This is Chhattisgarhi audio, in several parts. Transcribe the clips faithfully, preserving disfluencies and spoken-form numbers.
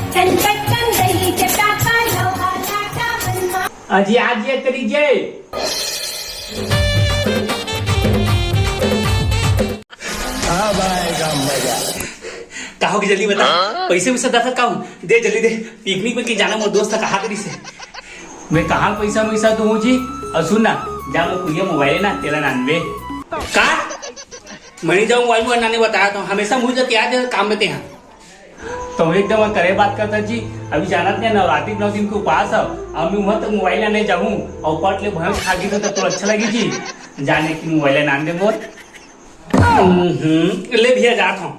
संकट कम रही जटा का लोहा लाटा मन मा। अजी आज ये करी जय। अब आएगा मजा। का हो के जल्दी बता, पैसे वैसे दे का हो? दे जल्दी दे, पिकनिक में के जाना मोर दोस्त कहा करी से। मैं कहाँ पैसा वैसा दूँ जी? और सुन ना, जा मोर कुरिया मोबाइल है ना, तेला नानबे। का? मैं नहीं जाऊँ मोबाइल, नाने बताया तो हमेशा मुझे तो याद है काम में ते हैं। तो एकदम करे बात करता जी, अभी जानत नहीं नवरात्रि के नौ दिन के उपास है, अब मैं वहाँ तक मोबाइल लाने जाऊँ और पट ले भैंस खा गई तो, तो अच्छा लगी जी, जाने की मोबाइल लाने दे मोर। हम्म, ले भैया जात हूँ।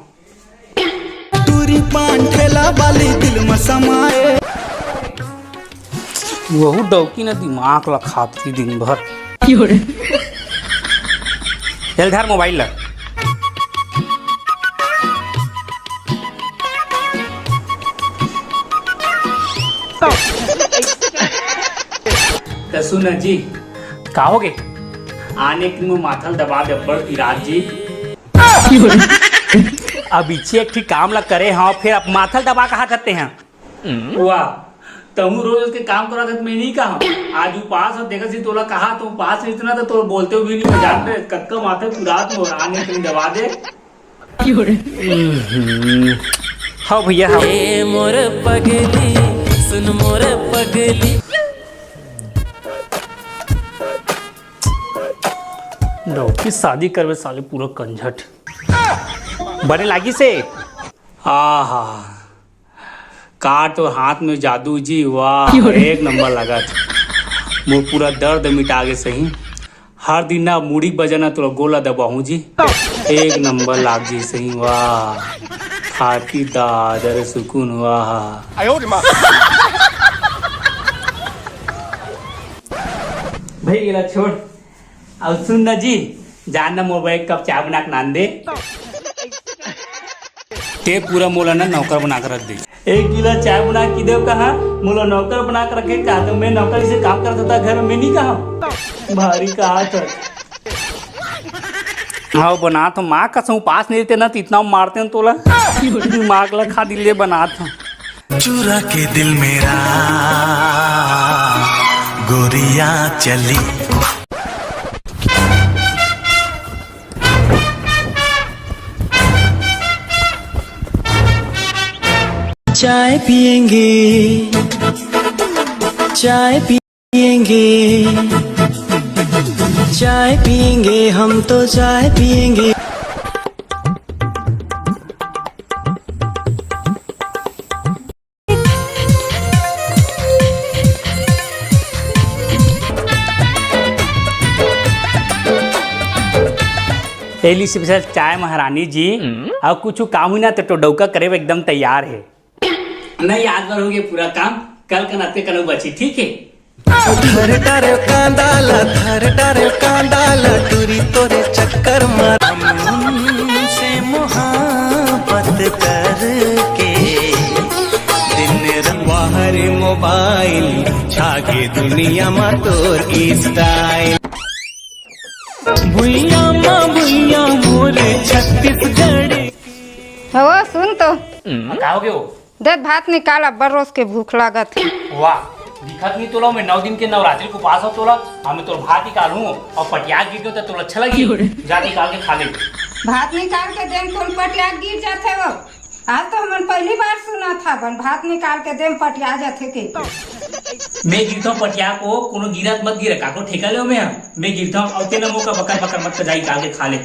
टूरी पान ठेला वाली दिल में समाए। वहू डौकी न दिमाग ला खात रही दिन भर। चल धर मोबाइल ला। त सुन जी, का हो गे? आने के मुँह माथल दबा दे बड़ पिरात जी। अब इच्छे एक ठीक काम ला करे हाँ, फिर आप माथल दबा कहा करते हैं। वाह, तहूँ रोज उसके काम करा था, मैं नहीं कहा। आज उपास और देखा सी तोला कहा, तो उपास में इतना था, तो बोलते हुए भी नहीं, मैं जान पे कक्का माथे पुरात में और आने के दबा दे। हम्म। हाँ भैया, हाँ। ए मोर पगली, सुन मोर पगली। डौकी शादी करबे साले पूरा कंझट। बने लागी से। आहा, का तो हाथ में जादू जी, वाह, एक नंबर लागत। मोर पूरा दर्द मिटा गे सही। हर दिन ना मुड़ी बजना तोला गोला दबाहूँ जी। एक नंबर लाग जी सही, वाह। खाटी दादर सुकून, वाह। भाई गेला छोड़। अब सुन ना जी, जान ना मोर बर एक कप चाय बना के नान दे। ते पूरा मोला ना नौकर बना के रख दे। एक गिलास चाय बना के देव कहा, मोला नौकर बना के रखे कहा, तो मैं नौकर से काम करता था घर में, नहीं कहा। भारी कहा था। हाँ, बना तो माँ कसम उपास नहीं रहते ना, तो इतना मारते हैं तोला। दिमाग ला खा दिले बना था। चुरा के दिल मेरा गोरिया चली। चाय पिएंगे, चाय पिएंगे, चाय पिएंगे, हम तो चाय पिएंगे। एली स्पेशल चाय महारानी जी। हम्म। अउ कुछु काम हुई ना तो, तो डौका करे एकदम तैयार है। नहीं, आज भर हो गया पूरा काम, कल का नाते कल बची, ठीक है? धर डारे कांदाला, धर डारे कांदाला, टूरी तोरे चक्कर में। हम उनसे मोहब्बत करके दिन रंगवा हर मोबाइल, छागे दुनिया में तोर स्टाइल। भुइया मा भुइया मोर छत्तीसगढ़। हो सुन तो। का हो गयो? दे भात निकाल, अब्बड़ रोज के भूख लागत हे। वाह, दिखत नहीं तोला, मैं नौ दिन के नवरात्रि के उपास हो तोला, हमें तोर भात निकालूं और पटिया गिर गयो तो तोला अच्छा लगी? जा निकाल के खा ले। भात निकाल के देन कौन पटिया गिर जाथे वो? आज तो हमन पहली बार सुना था, बन भात निकाल के देम पटिया जाथे के। मैं गिरथव पटिया को, कोनो गिरत मत गिरे, काको ठेका ले मैं, मैं गिरथव, अउ तेला मोका बकर बकर मत जाई, निकाल के खा ले।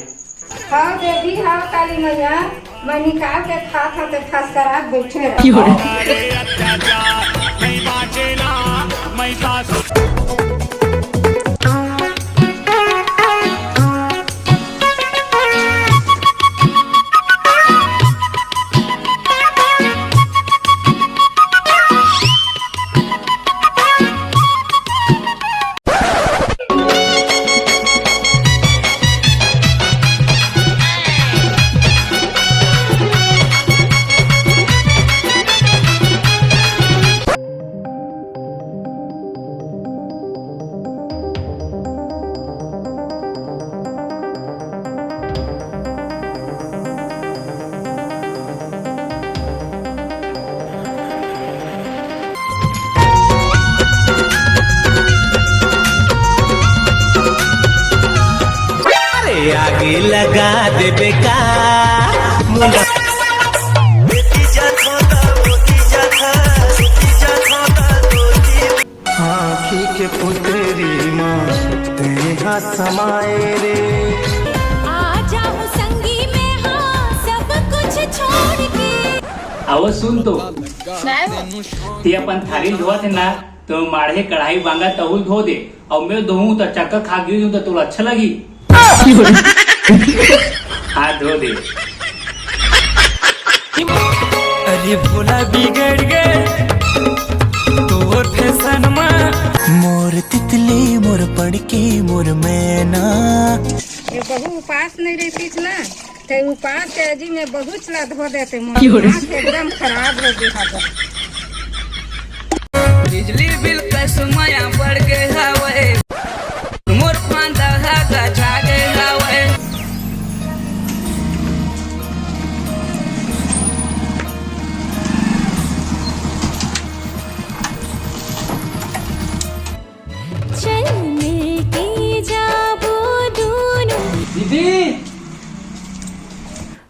हाँ देवी, हाँ काली मैया, मैं निकाल के खात हूँ, ते खस करा बैठे रह। लगा देबे का मुंडा। आँखी के पुतरी मा तेहा समाए रे। आ जाहूं संगी में, हाँ, सब कुछ छोड़ के। आवो सुन तो। काय हो? ते अपन थारी धोवत हे ना, तो माढ़े कढ़ाई बांगा तहुल धो दे, अउ मैं धोहूं तो चक्का खा गिर जहूं तो तोला अच्छा लगी। हाथ धो दे। अरे भोला बिगड़ गए तोर फैशन मा। मोर तितली, मोर पड़की, मोर मैना। ये बहू उपास नहीं रहतीस ना, ते उपास के अजी में बहुत ला धो देते, मोर क्यों रे? आँख एकदम खराब हो गई है। बिजली बिल के समया बढ़ गे हवय, मोर फांदा ह गजा गे हवय। चल मिलके जाबो दूनों। दीदी,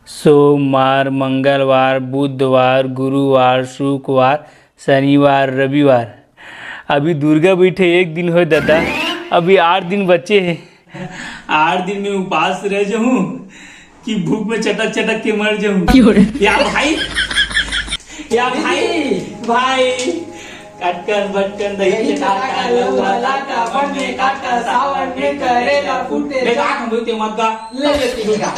सोमवार, मंगलवार, बुधवार, गुरुवार, शुक्रवार, शनिवार, रविवार, अभी दुर्गा बइठे एक दिन होय ददा, अभी आठ दिन बचे हे। आठ दिन में उपास रह जाऊं कि भूख में चटक चटक के मर जाऊं। क्यों रे? या भाई, या भाई, भाई, कटकन बटकन दही चटाका, लौंगा लाटा, बन में काटा, सावन में करेला फूटे। बेटा, हम बोलते मत गा। ले लेती हूँ गा।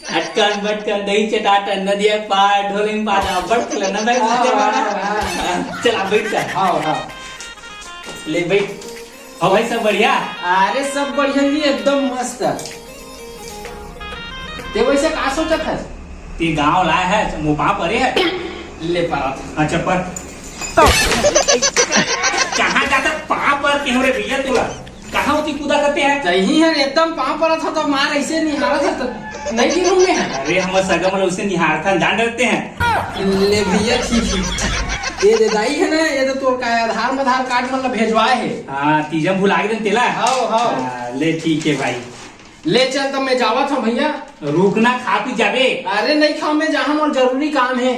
अटकन बटकन दही चटाटन नदिया पार ढोलिंग पार अब्बड़ खेलना भाई, हाँ, हाँ, हाँ। चल, आप बैठ जा। हाँ, हाँ। ले बैठ। हो भाई, सब बढ़िया? अरे, सब बढ़िया जी, एकदम मस्त। ते वैसे का सोचत हस? ते गांव लाए है, मुँह पाँव परे है। ले पाँव। अच्छा, पर। कहाँ जाता पाँव पर के हो रे भैया तोला? कहाँ होती कूदा करते हैं? सही है, एकदम पाँव परत हो तो मार ऐसे निहारत हो तो नहीं गिरूंगे। अरे, हम सगा मन उसे निहारथन, जान डरते हैं। ले भैया, ठीक है। ये दे दाई है ना, ये तो तोर का आधार मधार कार्ड मन ला भेजवाए है। हाँ, तीजा म भुला गे तेला। हाँ, हाँ। हाँ, ले ठीक है भाई। ले चल, तब मैं जावत हूँ भैया। रुकना, खा पी जाबे। अरे नहीं खाओ, मैं जहाँ मोर जरूरी काम है।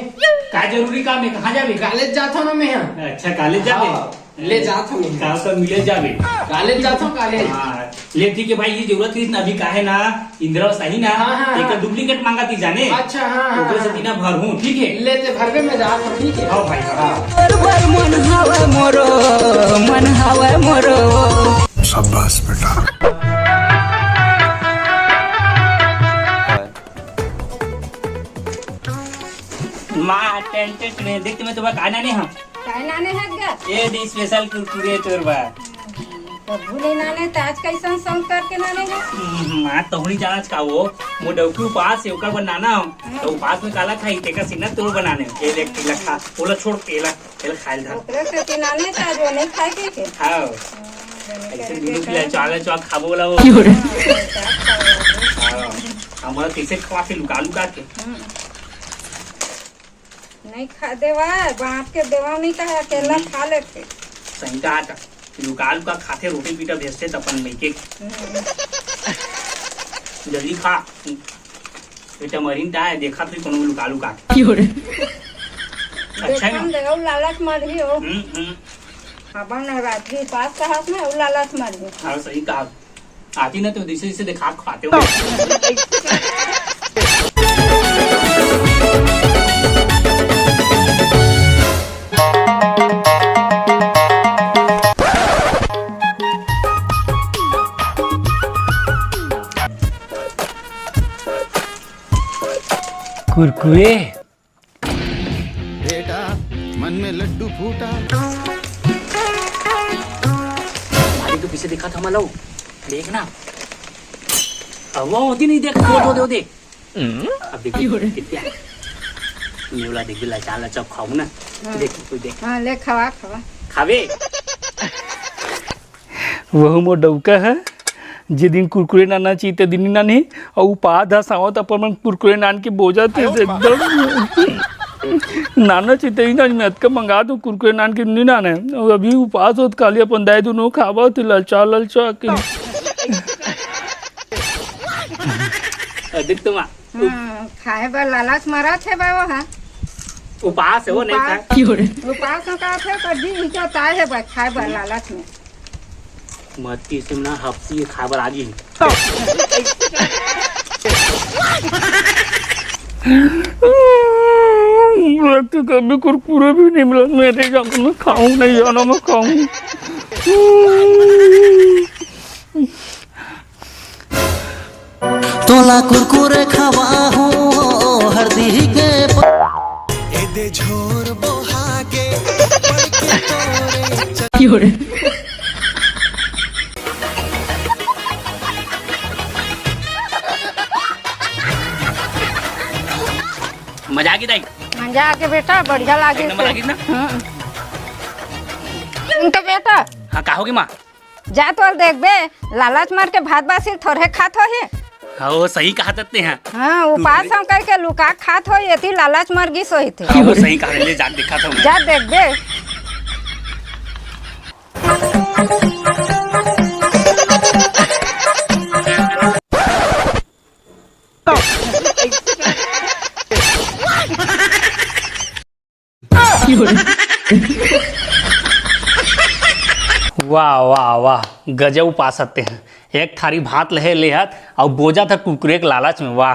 का जरूरी काम है, कहाँ जाबे? कॉलेज जात हूँ ना मैं यहाँ। अच्छा, कॉलेज जाबे? हाँ, ले जात हूँ मैं। का सब मिले जाबे? कॉलेज जात हूँ, कॉलेज। हाँ, ले ठीक है भाई, ये जरूरत रहिस ना अभी, काहे ना इंदिरा सही ना, हाँ, हाँ, एक हाँ। डुप्लीकेट मांगा थी जाने। अच्छा, हाँ, हाँ, ओकरे से हाँ। तीना भर हूँ, ठीक है? ले ते भरबे, मैं जात हूँ, ठीक है? हाँ भाई, हाँ। हाँ। बरोबर मन हवय मोरो, मन हवय मोरो। शाबाश बेटा। माँ, टेंटेड में देख, तुम्हें तो बता ना नहीं हम। काय लाने हस गा? ए दे स्पेशल कुरकुरे तोर बर। कभू नहीं लाने, त आज कैसन sound करके लाने हस? हम्म, माँ, तोहनी जानच का वो, मोर डौकी उपास हे, ओकर बर लाना हूँ। हाँ। त उपास में काला खाही, तेकर सेना तोर बनाने। ए देख, तेला खा, ओला छोड़, तेला, तेला खाए ल धर। ओकरे से ती लाने त आज वो नहीं खाए के के? हाँ। हाँ, बने ऐसे करे बिनु के पिला का। चावल, चावल खाबो वाला वो। हाँ, वैसा खाओ। हाँ, हमारा कैसे खवा के लुका लुका के। हम्म। नहीं खा देवा, बांट के देवा नहीं कहा, अकेला हम्म। खा लेते। सही कहा था, लुका लुका खाथे, रोटी पीटा भेजथे त अपन मइके। हम्म। जल्दी खा, बेटा मरीन ता है, देखा फिर कोनो लुका लुका। क्यों रे? अच्छा है देखन ना? दे, वो लालच मरही हो। हम्म, हम्म। अपन रात्रि उपास कहास ना, वो लालच मरही। हाँ, सही कहा। आती ना तो जैसे जैसे देखा खाते हो। कुरकुरे। बेटा, मन में लड्डू फूटा। भाभी तो पीछे दिखा था, मला देखना। अब वो होती नहीं, देख, वो दे, वो दे। अब देख, क्यों रे? कितना? मैं बोला, देख, बिल्ला, चाल, अच्छा, खाऊं ना। हाँ। देख, तू देख। हाँ, ले, खवा, खवा। खावे? वहू मोर डउका ह, जे दिन कुरकुरे नाना चाहिए, ते दिन ही नानी, अउ पाद ह सावत अपन मन कुरकुरे नान के बोजा ते एकदम नाना चाहिए, ते ही नानी, मैं अतका मंगा दूं कुरकुरे नान के नहीं नाने। अउ अभी उपास होत काली अपन दाई दुनो खावा ते ललचा ललचा के। देख तो माँ। हाँ, खाए बर लालच मरत हे बा वो हा। उपास हे वो, नहीं उपास, खाए। उपास में का थे, कभी इचो ताए हे बा, खाए बर लालच में। मत किसी ना हफ्ती खाए बर आ गई। तो कभी कुरकुरे भी नहीं मिला, मैं नहीं जानता, मैं खाऊं नहीं जाना, मैं खाऊं। तोला कुरकुरे खवाहूं हरदी के प- एदे झोर बोहा के पड़ के तोरे च- मजा आ गई दाई। मजा आके बेटा, बढ़िया लागे एक नंबर से। लागे ना? हम्म। सुन तो बेटा। हाँ, का होगे माँ? जा तो देखबे, लालच मार के भात बासी थोड़े खात होही। हाँ, वो सही कहा तत्ते हैं। हाँ, उपास हम करके लुका खात होही, एती लालच मर गिस होही थे। हाँ, वो सही कहा, ले जा देखा था मैं। जा देखबे। वाह, वाह, वाह, गजब उपास हत्ते हैं। एक थारी भात लहे लेहत अउ बोजा था कुरकुरे के लालच में। वाह,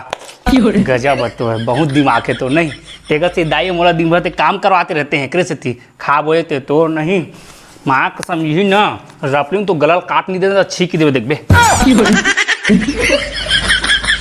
गजब है तो है, बहुत दिमाग है तो नहीं। तेकर से दाई मोला दिन भर ते काम करवाते रहते हैं, एकरे सेती खा बोए ते तो नहीं। माँ कसम, यही ना रपलिंग तो गलल काट नहीं देता, छींक देवे देखबे।